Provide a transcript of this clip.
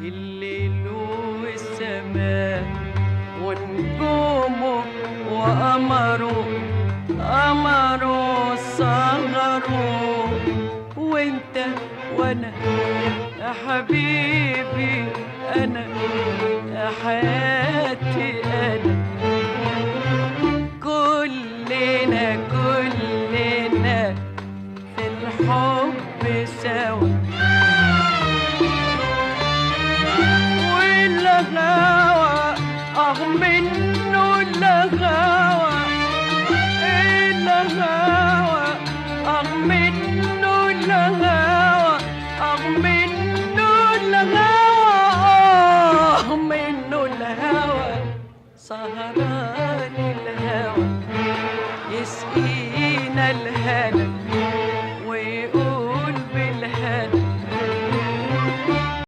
الليل والسماء ونجومه وقمره، قمره صغره، وانت وانا يا حبيبي، انا يا حياتي انا.